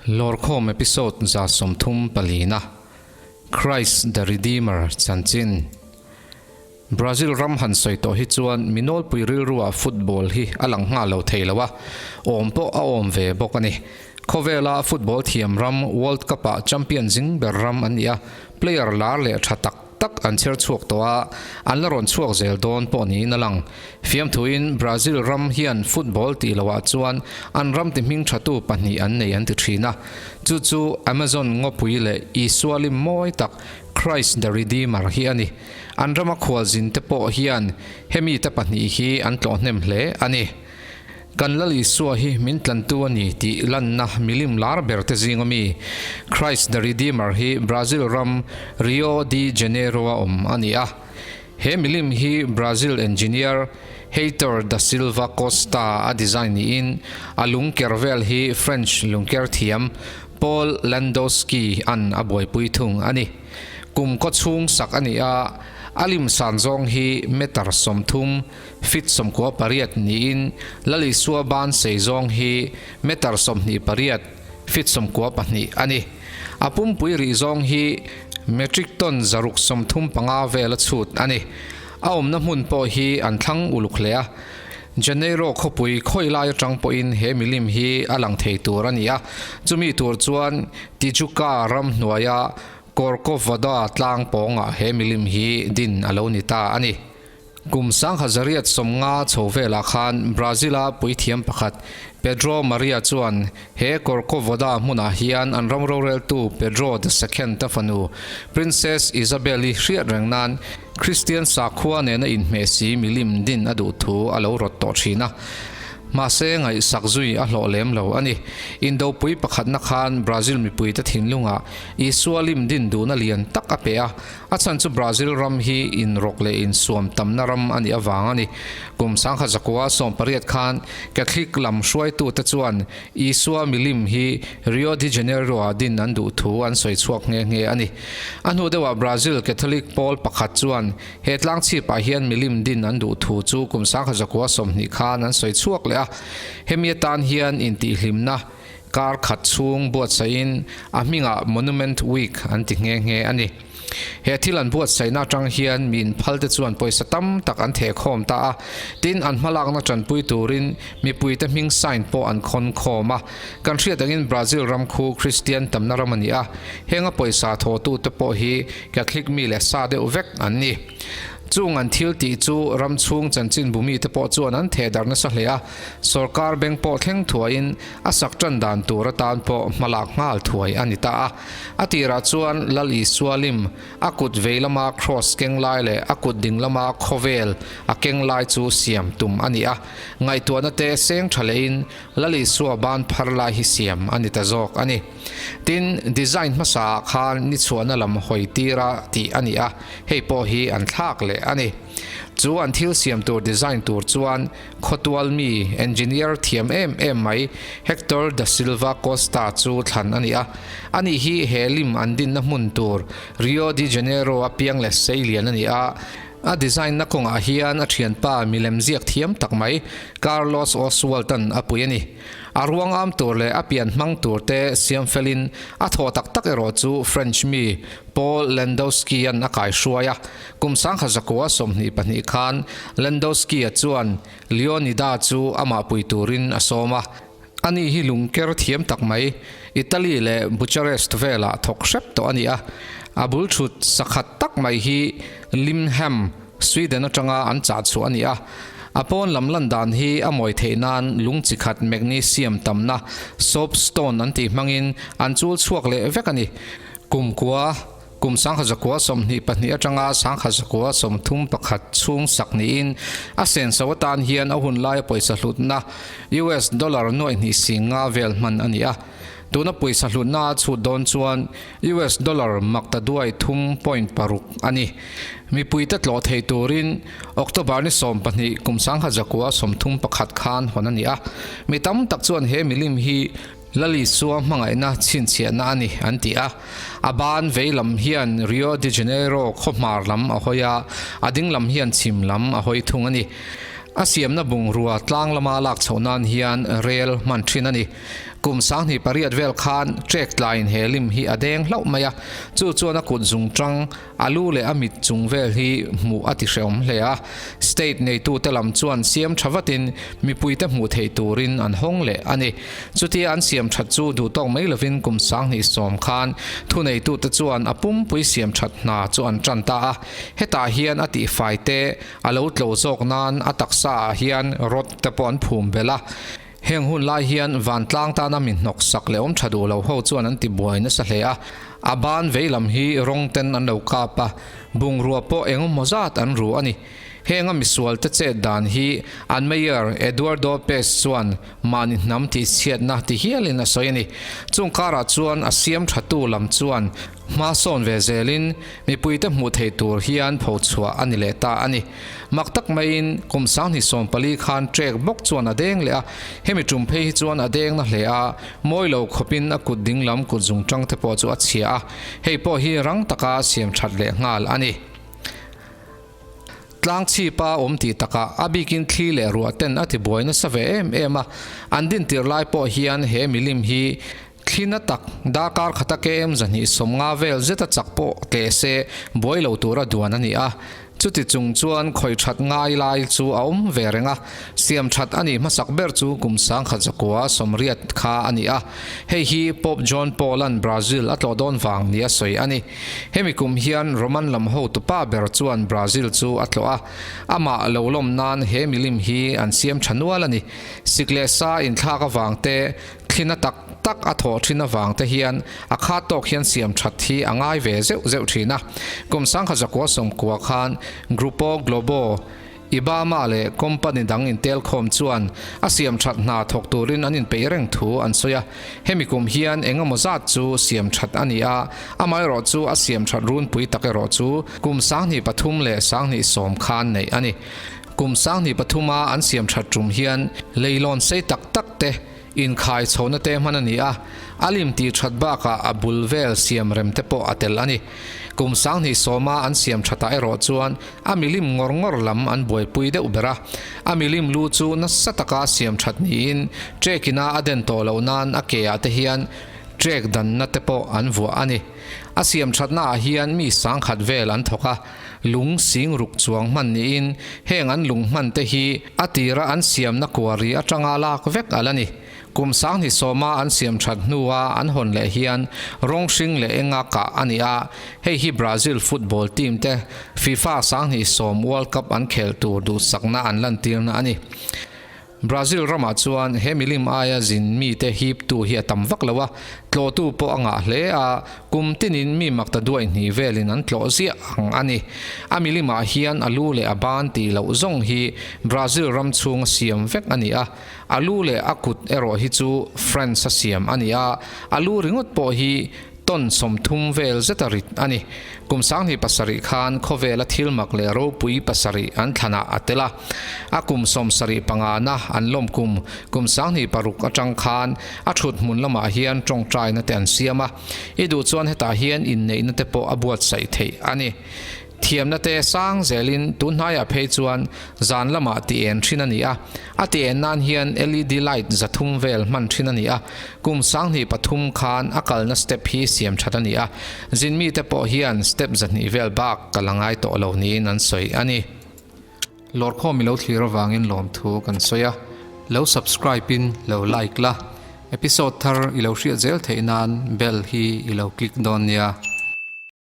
Lawrkhawm episode 34 na, Christ the Redeemer chanchin. Brazil ram han sawi tawh hi chuan mi nawlpui rilruah football hi a lang nghal lo thei lo a, awm pawh a awm ve bawk a ni. Khawvela football thiam ram World Cup-ah champion zing ber ram an ni a, player lar leh tha tak tak an chher chhuak tawh a, an la rawn chhuak zel dawn pawh niin a lang. Fiamthuin Brazil ram hian football tih loah chuan an ram ti hming thatu pahnih an nei an ti thin a, chu chu Amazon ngawpui leh Isua lim mawi tak Christ the Redeemer hi a ni. An rama khualzin te pawh hian hemi te pahnih hi an tlawh hnem hle a ni. Kan Lal Isua hi min tlantu a ni tih lanna milim lar ber te zinga mi Christ the Redeemer hi Brazil ram Rio de Janeiro-a awm a ni a. He milim hi Brazil engineer Heitor da Silva Costa a design niin a lungker vel hi French lungker thiam Paul Landowski-a'n a buaipui thung a ni. Kum kaw chhung sak a ni a, a lim san zawng hi meter 30, feet 98 niin Lal Isua ban sei zawng hi meter 28, feet 92 a ni. A pumpui rih zawng hi metric ton 635 vel a chhut a ni. A awmna hmun pawh hi an thlang uluk hle a. Janeiro khawpui khawi lai atang pawhin he milim hi a lang thei tur a ni a, chumi tur chuan Tijuca ram hnuaia Corcovado tlang pawngah he milim hi din a lo ni ta a ni. Kum 1950 chho velah khan Brazil-a puithiam pakhat Pedro Maria chuan he Corcovado hmunah hian an ram roreltu Pedro the Second-a fanu Princess Isabel-i hriat reng nan Kristian sakhua nena inhmeh si milim din a duh thu a lo rawt tawh thin a. Mahse, ngaihsak zui a hlawh lem lo a ni. Indopui pakhatna khan Brazil mipuite thinlungah Isua lim din duhna lian tak a pe a, a chhan chu Brazil ram hi inrawk leh insuam tamna ram a nih avang a ni. Kum 1918 khan Catholic lam hruaitute chuan Isua milim hi Rio de Janeiro-ah din an duh thu an sawi chhuak nghe nghe a ni. A hnu deuhah Brazil Catholic pawl pakhat chuan he tlangchhipah hian milim din an duh thu chu kum 1920 khan an sawi chhuak leh a. Hemi atan hian intihhlimna kar khat chhung buatsaihin a hmingah Monument Week an ti nghe nghe a ni. He thil an buatsaihna atang hian mi inphalte chuan pawisa tam tak an thehkhawm ta a, tin an hmalakna tanpui turin mipuite hming sign pawh an khawn khawm a. Kan hriat angin Brazil ram khu Kristian tamna ram a ni a, henga pawisa thawhtute pawh hi Catholic mi leh sa deuh vek an ni. Chung an thil tih chu ram chhung chanchinbu mite pawh chuan an thehdarh nasa hle a, sawrkar beng pawh thleng thuaiin a sak tan dan tur atan pawh hmalak nghal thuai a ni ta a. A tirah chuan Lal Isua lim, a kut vei lama kraws keng lai leh a kut ding lama khawvel a keng lai chu siam tum a ni a. Ngaihtuahna te seng tha lehin Lal Isua ban phar lai hi siam a ni ta zawk a ni. Tin, design hmasa ah khan ni chhuahna lam hawi tira tih a ni a, hei pawh hi an thlak leh a ni. Chu an thil siam tur design tur chuan Khawtual mi, engineer thiam em em mai Hector da Silva Costa chu thlan a ni a. Ani hi he lim an dinna hmun tur Rio de Janeiro a piang leh sei lian a ni a. A design na kawngah hian a thianpa milem ziak thiam tak mai Carlos Oswald-a'n a pui a ni. A ruang am tur leh a pian hmang tur te siam felin a thawh tak tak erawh chu French mi Paul Landowski-a'n a kaihruai a. Kum 1922 khan Landowski-a chuan Leonida chu amah pui turin a sawm a. Ani hi lungker thiam tak mai, Italy leh Bucharest velah thawk hrep tawh a ni a. A bul thut sakhat tak mai hi Limhamn, Sweden atanga an chah chhuah a ni a. A pawn lam lan dan hi a mawi theih nan lung chi khat magnesium tamna soapstone an tih hmangin an chul chhuak leh vek a ni. Kum kua. Kum 1922 atanga 1931 chhung sak niin a senso atan hian a hun laia pawisa hlutna US dollar nuaih hnih singa vel hman a ni a. Tuna pawisa hlutna a chhut dawn chuan US dollar makta duai thum point paruk a ni. Mipuite tlawh thei turin October ni 12 kum 1931 khan hawn a ni a. Mi tam tak chuan he milim hi Lal Isua hmangaihna chhinchhiahna a ni, an ti a. A ban vei lam hian Rio de Janeiro khaw hmar lam a hawi a, a ding lam hian chhim lam a hawi thung a ni. A siamna bungrua tlang lama lak chhoh nan hian rel hman thin a ni. Kum 28 vel khan trek tlaiin he lim hi a deng hlauh mai a, chu chuan a kut zungtang, a lu leh a mit chung vel hi hmuh a ti hrehawm hle a. State neitute lam chuan siam tha vatin mipuite hmuh theih turin an hawng leh a ni. Chutia an siam that chu duhtawk mai lovin kum 2010 khan thuneitute chuan a pumpui siam that hna chu an tan ta a. Hetah hian a tihfai te a lo tlo zawk nan a taksa ah hian rod te pawh an phum belh a. Heng hun lai hian vantlang tana mi hnawk sak leh awm tha duh lo ho chuan an ti buai nasa hle a, a ban veilam hi rawng ten an lo kap a, bungrua pawh engemaw zat an ru a ni. Heng a misual te chet dan hi an Mayor Eduardo Paes chuan mahni hnam tihchhiatna ti hialin a sawi a ni. Chung karah chuan a siam thatu lam chuan Hma sawn ve zelin mipuite hmuh theih tur hian pho chhuah a ni leh ta a ni. Mak tak maiin kum 2014 khan trek bawk chuan a deng leh a, hemi tum phei hi chuan a deng na hle a, mawi lo khawpin a kut dinglam kut zungtang te pawh chu a chhia a, hei pawh hi rang taka siam that leh nghal a ni. Tlang chhipa awm tih takah a bikin thli leh ruah ten a tibuai nasa ve em em a, an dintir lai pawh hian he milim hi Thli na tak, darkar khata KM 250 vel zeta chak pawh tleh se buai lo tura duan a ni a. Chuti chung chuan khawih that ngai lai chu a awm ve reng a, siam that a nih hmasak ber chu kum 1980 kha a ni a. Hei hi Pope John Paul-a'n Brazil a tlawh dawn vang nia sawi a ni. Hemi kum hian Roman lam hotupa ber chuan Brazil chu a tlawh a, amah lo lawm nan he milim hi an siam tha nual a ni. Sik leh sa inthlak avang te, Thlina tak tak a thawh thin avang te hian a khat tawk hian siam that hi a ngai ve zeuh zeuh thin a. Kum 1990 khan Grupo Globo, Ibama leh company dang intelkhawm chuan a siam that hna thawk turin an inpeih reng thu an sawi a. Hemi kum hian engemaw zat chu siam that a ni a, amaherawh chu a siam that runpui tak erawh chu kum 2003 leh 2010 khan neih a ni. Kum 2003 a an siam that tum hian leilawn sei tak tak te Inkhai chhohna te hman a ni a, a lim tih that bakah a bul vel siam rem te pawh a tel a ni. Kum 2010 a an siam thatah erawh chuan a milim ngawr ngawr lam an buaipui deuh ber a. A milim lu chu nasa taka siam that niin trek ina a den tawh loh nan a ke ah te hian trek danna te pawh an vuah a ni. A siam thatna ah hian mi 10,000 vel an thawk a, lung sing ruk chuang hman niin heng an lung hman te hi a tira an siamna kuari atanga lak vek a la ni. Kum 2010 a an siam that hnua an hawn leh hian rawng hring leh enga kah a ni a, hei hi Brazil football team te FIFA 2010 World Cup an khel tur duhsakna an lantirna a ni. Brazil ramah chuan he milim aia zin mite hiptu hi a tam vak lo a, tlawhtu pawh a ngah hle a, kum tinin mi makta duai hnih velin an tlawh ziah ang a ni. A milimah hian a lu leh a ban tih loh zawng hi Brazil ram chhunga siam vek a ni a, a lu leh a kut erawh hi chu France a siam a ni a, a lu ringawt pawh hi Ton 30 vel zeta rit a ni. Kum 2007 khan khawvela thil mak leh ropui pasarih an thlanah a tel a. A kum 75 na an lawm kum, kum 2006 atang khan a thut hmun lamah hian tawngtaina te an siam a. I duh chuan hetah hian inneihna te pawh a buatsaih theih a ni. Thiamna te sang zelin tun hnaiah phei chuan zan lamah ti en thin a ni a, a ti en nan hian LED light 300 vel hman thin a ni a, kum 2003 khan a kalna step hi siam that a ni a, zin mite pawh hian step 200 vel bak kal a ngai tawh lo niin an sawi a ni. Lawrkhawm i lo thlir avangin lawmthu kan sawi a, lo subscribe in lo like la, episode thar i lo hriat zel theih nan bell hi i lo click dawn nia.